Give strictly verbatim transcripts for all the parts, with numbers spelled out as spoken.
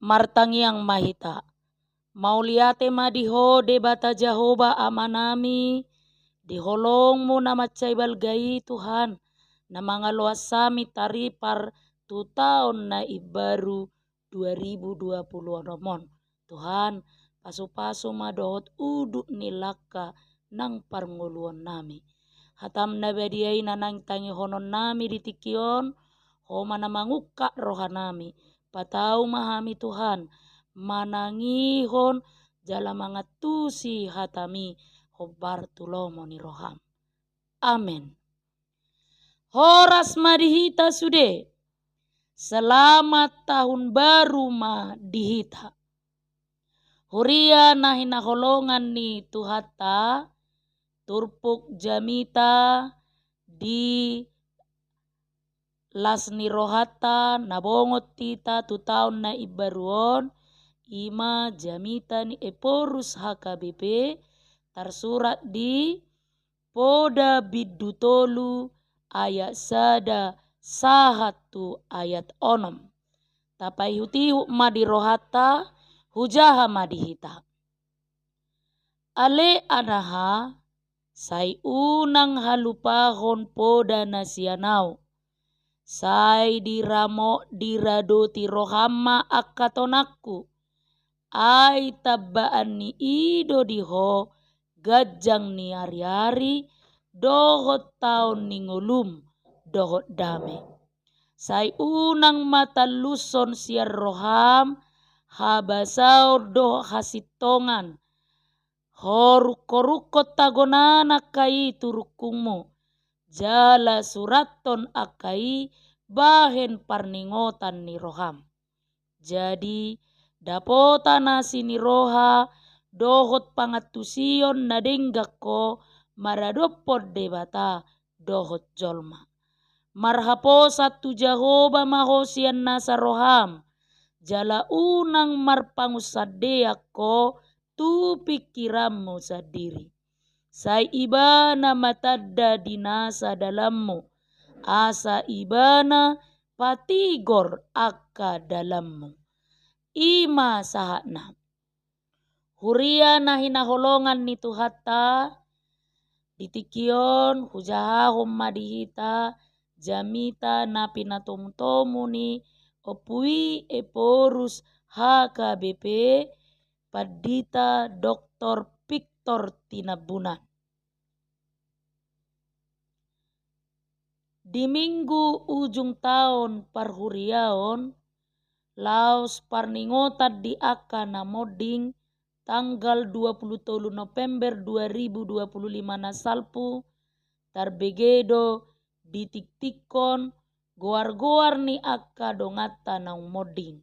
Martangiang ma hita. Mauliate ma di Ho Debata Jahowa Amanami, di holongMu na mansai balga i Tuhan, na mangaloas hami taripar tu taon na imbaru dua ribu dua puluh onom on. Tuhan, pasupasu ma dohot udut ni langka nang parngoluonnami. HataM na badia i na naeng tangihononnami di tingki on, Ho ma na mangungkap rohanami, patau ma hami Tuhan, manangihon jala mangantusi hataMi hombar tu lomo ni rohaM. Amen. Horas ma di hita sude. Selamat tahun baru ma di hita. Huria na hinaholongan ni Tuhanta, turpuk jamita di las ni rohanta na bongot hita tu taon na imbaru on, i ma jamita ni Ephorus H K B P, tarsurat di Poda bindu tolu ayat sada sahat tu ayat onom. Tapaihutihut ma di rohanta, hujaha ma di hita. Ale anaha, sai unang halupahon poda na sian ahu. Sai diramo-, diradoti roham ma angka tonangku. Ai tambaan ni i do di ho ganjang ni ariari dohot taon ni ngolum dohot dame. Sai unang ma tallushon sian roham habasaon dohot hasintongan. Horungkorungkon tagonan angka i tu rungkungmu, jala surathon angka i bahen parningotan ni roham. Jadi, dapotan asi ni roha dohot pangantusion na denggan ho maradophon Debata dohot jolma. Marhaposan tu Jahowa ma ho sian nasa roham, jala unang marpangunsandean ho tu pingkiranmu sandiri. Sai Ibana ma tanda di nasa dalanmu, asa Ibana patigor angka dalanmu. I ma sahatna. Huria na hinaholongan ni Tuhanta, di tingki on hujahahon ma di hita jamita na pinatomutomu ni Ompu i Ephorus H K B P, Pandita Doktor Victor Tinambunan. Di minggu ujung taon parhuriaon, laos parningotan di angka na monding, tanggal dua puluh tolu November dua ribu dua puluh lima na salpu, tarbege do ditingtingkon goargoar ni angka donganta naung monding.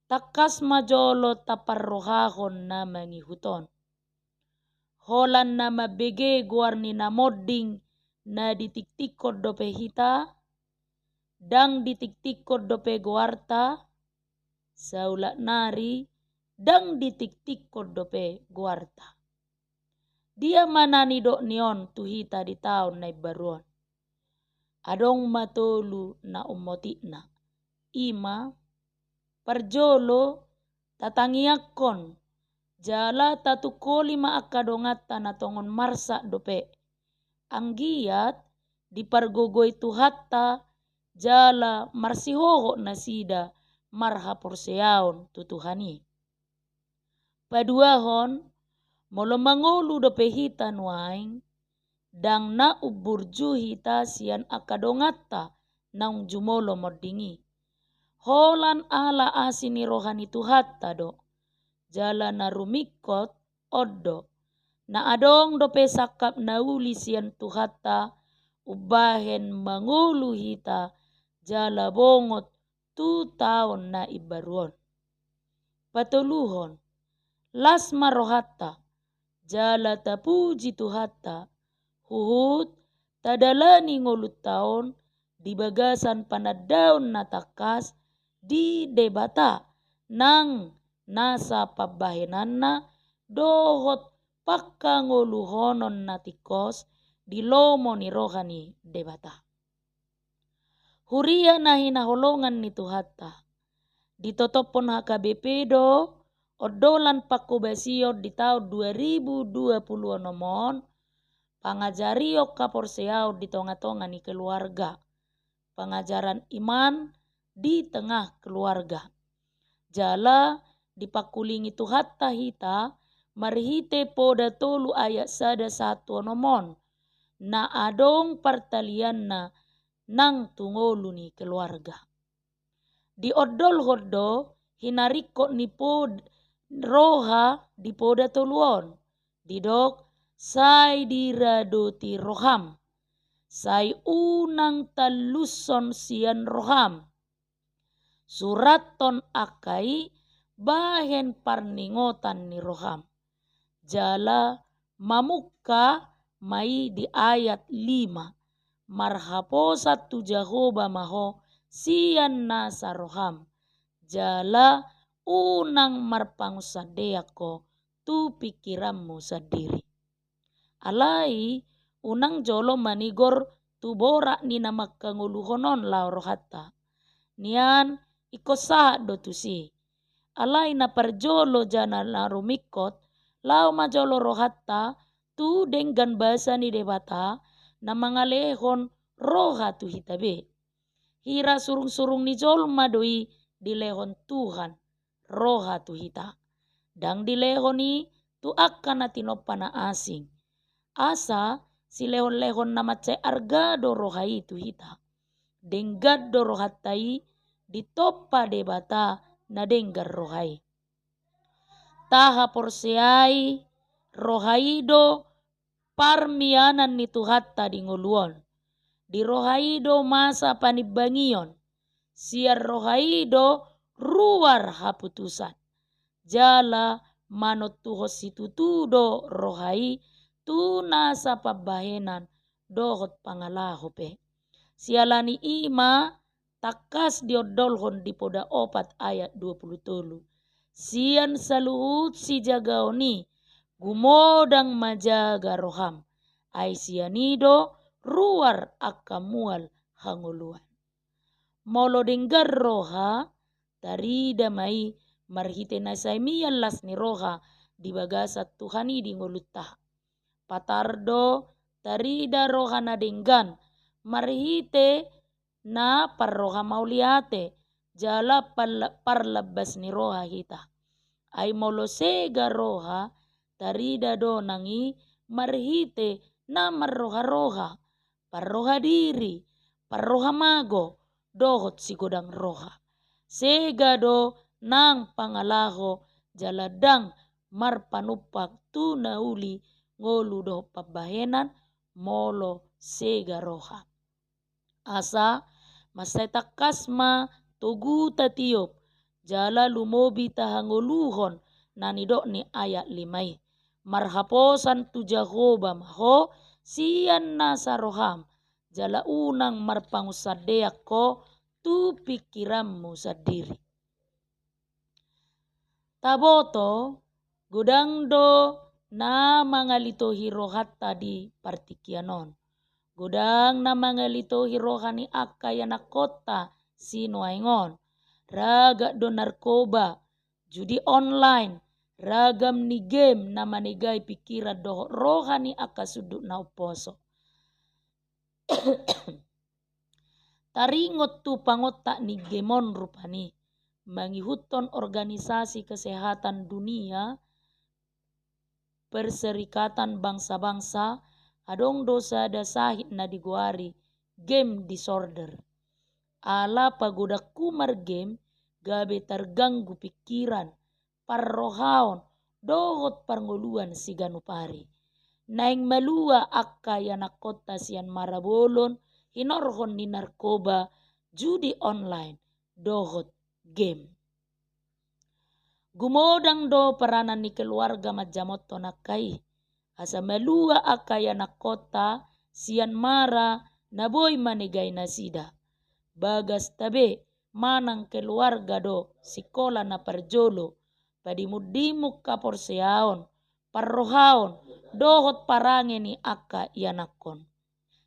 Tangkas ma jolo taparrohahon na mangihut on. Holan na mambege goar ni na monding na ditingtingkon dope hita, ndang ditingtingkon dope goarta, saulak nari ndang ditingtingkon dope goarta. Dia ma na nidok ni on tu hita di taon na imbaru on? Adong ma tolu na ummotikna. I ma, parjolo, tatangiangkon jala tatungkoli ma angka donganta na tongon marsak dope. Anggiat dipargogoi Tuhanta jala marsihohot nasida marhaporseaon tu Tuhan i. Paduahon, molo mangolu dope hita nuaeng, ndang na umburju hita sian angka donganta naung jumolo monding i. Holan ala asi ni roha ni Tuhanta do, jala na rumingkot on do, na adong dope sangkap na uli sian Tuhanta umbahen mangolu hita jala bongot tu taon na imbaru on. Patoluhon, las ma rohanta jala tapuji Tuhanta, huhut tadalani ngolunta on di bagasan panandaon na tangkas di Debata nang nasa pambahenanna dohot pangkangoluhonon na tingkos di lomo ni roha ni Debata. Huria na hinaholongan ni Tuhanta, Ditotophon H K B P do ondolan pangkobasion di taon dua ribu dua puluh onom on, pangajarion haporseaon di tongatonga ni keluarga, pangajaran iman di tengah keluarga. Jala dipangkulingi Tuhanta hita marhite Poda tolu ayat sada sahat tu onom on, na adong partalianna nang tu ngolu ni keluarga. Diondolhon do hinaringkot ni pod-, roha di Poda tolu on. Didok, sai diradoti roham. Sai unang tallushon sian roham. Surathon angka i bahen parningotan ni roham. Jala mamungka ma i di ayat lima. Marhaposan tu Jahowa ma ho sian nasa roham. Jala unang marpangunsandean ho tu pingkiranmu sandiri. Alai unang jolo manigor tu borat ni na mangkangoluhon on laho rohanta. Nian ingkon sahat do tusi. Alai na parjolo jala na rumingkot, laho ma jolo rohanta tu denggan basa ni Debata na mangalehon roha tu hita be. Hira surungsurung ni jolma do i dilehon Tuhan roha tu hita. Ndang dilehon i tu angka na tinompa na asing. Asa silehonlehon na mansai arga do roha i tu hita. Denggan do rohanta i ditompa Debata na denggan roha i. Tahaporseai roha i do parmianan ni Tuhanta di ngolu on. Di roha i do masa panimbangion. Sian roha i do ruar haputusan. Jala manontuhon situtu do roha i tu nasa pambahenan dohot pangalaho pe. Siala ni i ma tangkas diondolhon di Poda opat ayat dua puluh tolu. Sian saluhut sijagaon i, gumodang ma jaga roham. Ai sian i do ruar angka mual hangoluan. Molo denggan roha, tarida ma i marhite na sai mian las ni roha di bagasan Tuhan i di ngolunta. Patar do tarida roha na denggan marhite na parroha mauliate jala pal-, parlambas ni roha hita. Ai molo sega roha, tarida do nang i marhite na marroharoha, parroha diri, parroha mago, dohot sigodang roha. Sega do nang pangalaho jala ndang marpanumpak tu na uli ngolu dohot pambahenan molo sega roha. Asa mansai tangkas ma togu tatiop jala lumobi tahangoluhon na nidok ni ayat lima i. Marhaposan tu Jahowa ma ho sian nasa roham, jala unang marpangunsandean ho tu pingkiranmu sandiri. Taboto, godang do na mangalitohi rohanta di partingkian on. Godang na mangalitohi roha ni angka ianakkonta sinuaeng on. Ragam do narkoba, judi online, ragam ni game na manegai pingkiran dohot roha ni angka sundut na umposo. Taringot tu pangontak ni game on rupani, mangihuthon Organisasi Kesehatan Dunia, Perserikatan Bangsa-Bangsa, adong do sada sahit na digoari game disorder. Ala pagodanghu margame, gabe targanggu pingkiran, parrohaon, dohot parngoluan siganup ari. Naeng malua angka ianakkonta sian marabolon, hinorhon ni narkoba, judi online, dohot game. Gumodang do peranan ni keluarga manjamothon angka i. Asa malua angka ianakkonta sian mara na boi manegai nasida. Bagasta be manang keluarga do sikola na parjolo, padimundimung haporseaon, parrohaon, dohot parange ni angka ianakkon.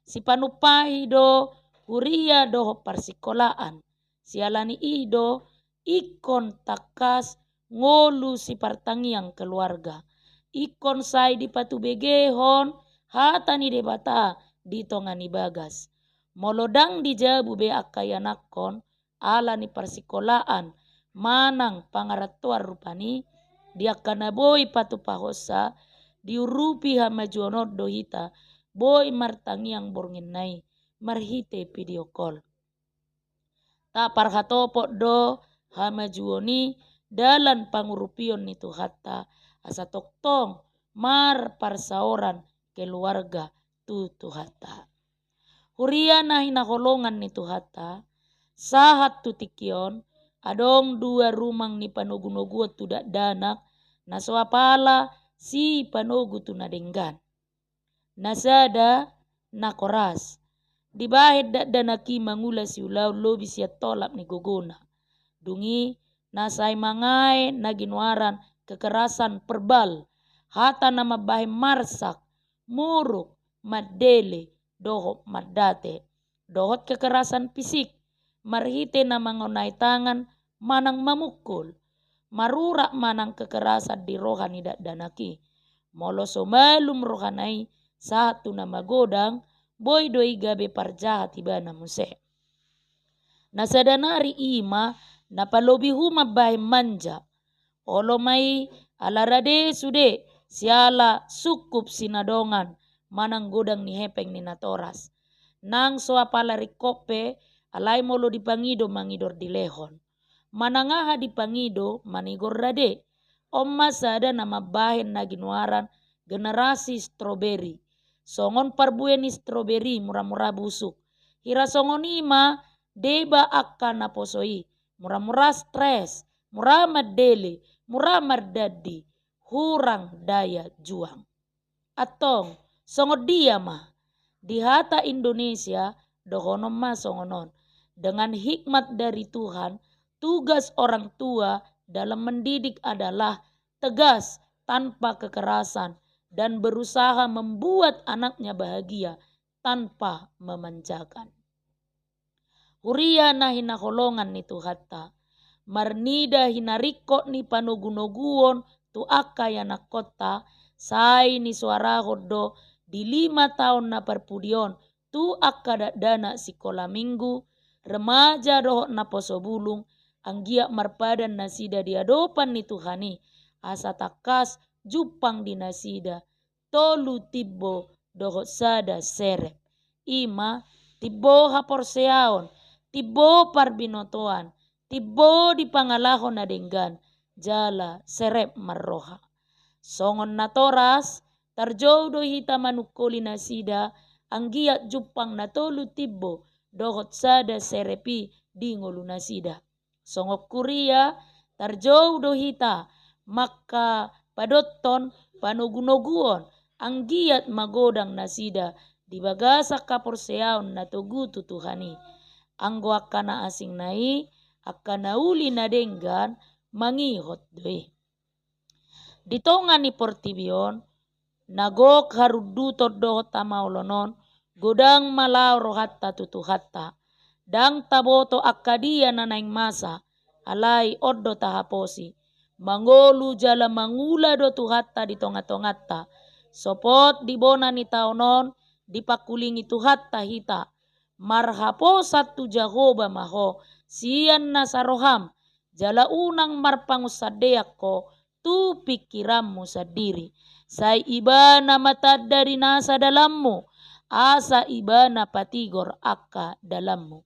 Sipanumpahi do huria dohot parsikolaan. Siala ni i do ingkon tangkas ngolu sipartangiang keluarga. Ingkon sai dipatubegehon hata ni Debata di tonga ni bagas. Molo ndang dijabu be angka ianakhon, ala ni parsikolaan manang pangarantoan rupani, di angka na boi patupahonsa, diurupi hamajuon on do hita boi martangiang borngin na i marhite video call. Taparhatopot do hamajuon i dalan pangurupion ni Tuhanta, asa tongtong marparsaoran keluarga tu Tuhanta. Huria na hinaholongan ni Tuhanta, sahat tu tingki on, adong dua rumang ni panogunoguon tu dakdanak, na so apala sipanogu tu na denggan. Na sada, na koras. Dibahen dakdanak i mangula siulaon lobi sian tolap ni gogona. Dung i, na sai mangae na ginoaran kekerasan verbal, hata na mambahen marsak, muruk, mandele, dohot mandate, dohot kekerasan fisik, marhite na mangonai tangan manang mamukul, marurat manang kekerasan di roha ni dakdanak i. Molo so malum rohana i sahat tu na magodang, boi do i gabe parjahat ibana muse. Na sada nari i ma na palobihu mambahen manja. Olo ma i ala rade sude siala sungkup sinadongan manang godang ni hepeng ni natoras. Nang so apala ringkot pe, alai molo dipangido mangidor dilehon. Manang aha dipangido manigor rade. On ma sada na mambahen na ginoaran generasi stroberi. Songon parbue ni stroberi muramura busuk. Hira songon i ma deba angka naposo i, muramura stres, mura mandele, mura mardandi, hurang daya juang. Antong, songon dia ma? Di hata Indonesia, dohonon ma songon on. Dengan hikmat dari Tuhan, tugas orang tua dalam mendidik adalah tegas, tanpa kekerasan, dan berusaha membuat anaknya bahagia tanpa memanjakan. Huria na hinaholongan ni Tuhanta, marnida hinaringkot ni panogunoguon tu angka ianakkonta, sai nisoarahon do di lima taon na parpudi on tu angka dakdanak sikola minggu, remaja dohot naposo bulung, anggiat marpadan nasida di adopan ni Tuhan i, asa tangkas jumpang di nasida tolu timbo dohot sada serep. I ma timbo haporseaon, timbo parbinotoan, timbo di pangalaho na denggan, jala serep marroha. Songon natoras, tarjou do hita manungkoli nasida, anggiat jumpang na tolu timbo dohot sada serep i di ngolu nasida. Songon huria, tarjou do hita mangkapadotton panogunoguon, anggiat magodang nasida di bagasan haporseaon na togu tu Tuhan i. Anggo angka na asing na i, angka na uli na denggan, mangihot do i. Di tonga ni portibi on, na gok harunduton dohot hamaolon on, godang ma laho rohanta tu Tuhanta. Ndang taboto angka dia na naeng masa, alai on do tahaposi. Mangolu jala mangula do Tuhanta di tongatonganta. Sopot di bona ni taon on, dipangkulingi Tuhanta hita. Marhaposan tu Jahowa ma ho, sian nasa roham, jala unang marpangunsandean ho tu pingkiranmu sandiri. Sai Ibana ma tanda di nasa dalanmu, asa Ibana patigor angka dalanmu.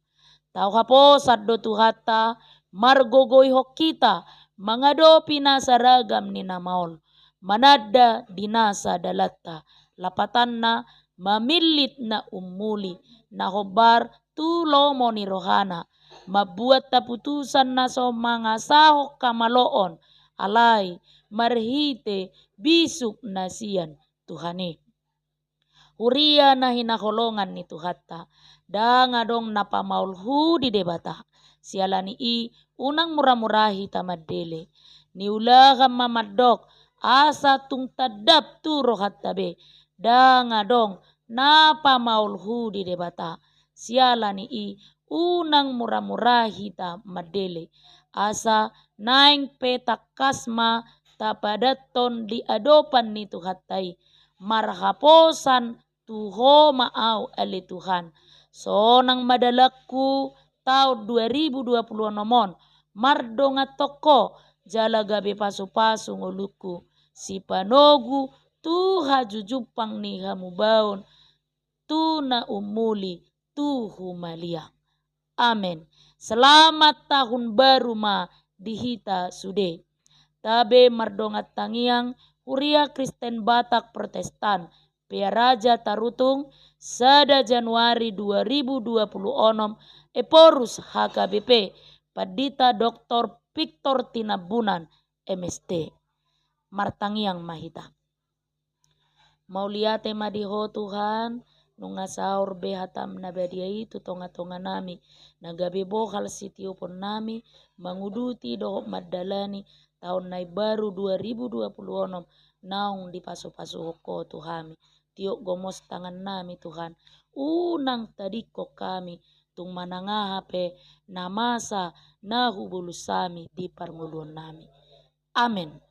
Tau haposan do Tuhanta margogoihon hita mangadopi nasa ragam ni na maol, mananda di nasa dalanta, lapatanna mamillit na ummuli, na hombar tu lomo ni rohana, mambuat haputusan na so mangasahon hamaloon, alai marhite bisuk na sian Tuhan i. Huria na hinaholongan ni Tuhanta, ndang adong na pamaolhu di Debata. Siala ni i unang muramura hita mandele. Niulahan ma mandok asa tung tandap tu rohanta be. Ndang adong na pamaolhu di Debata. Siala ni i unang muramura hita mandele. asa naeng pe tangkas ma tapadathon di adopan ni Tuhanta i. Marhaposan tu Ho ma ahu, ale Tuhan. Sonang ma dalanku taon dua ribu dua puluh onom on, mardongan tongko, jala gabe pasu-pasu ngolungku, sipanogu tu hajujumpang ni hamubaon, tu na ummuli, tu humaliang. Amen. Selamat tahun baru ma di hita sude. Tabe mardongan tangiang, Huria Kristen Batak Protestan, Pearaja Tarutung, sada Januari dua ribu dua puluh onom, Ephorus H K B P, Pandita Doktor Victor Tinambunan, M S T. Martangiang ma hita. Mauliate ma di Ho Tuhan, nunga saor be hataM na badia i tu tonga-tonga nami, na gabe bohal sitiopon nami, manguduti dohot mandalani taon na imbaru dua ribu dua puluh onom, naung dipasu-pasuhon Ho tu hami. Tiop gomos tangan nami Tuhan, unang tadingkon hami, tung manang aha pe na masa na hubolus hami di parngoluon nami. Amen.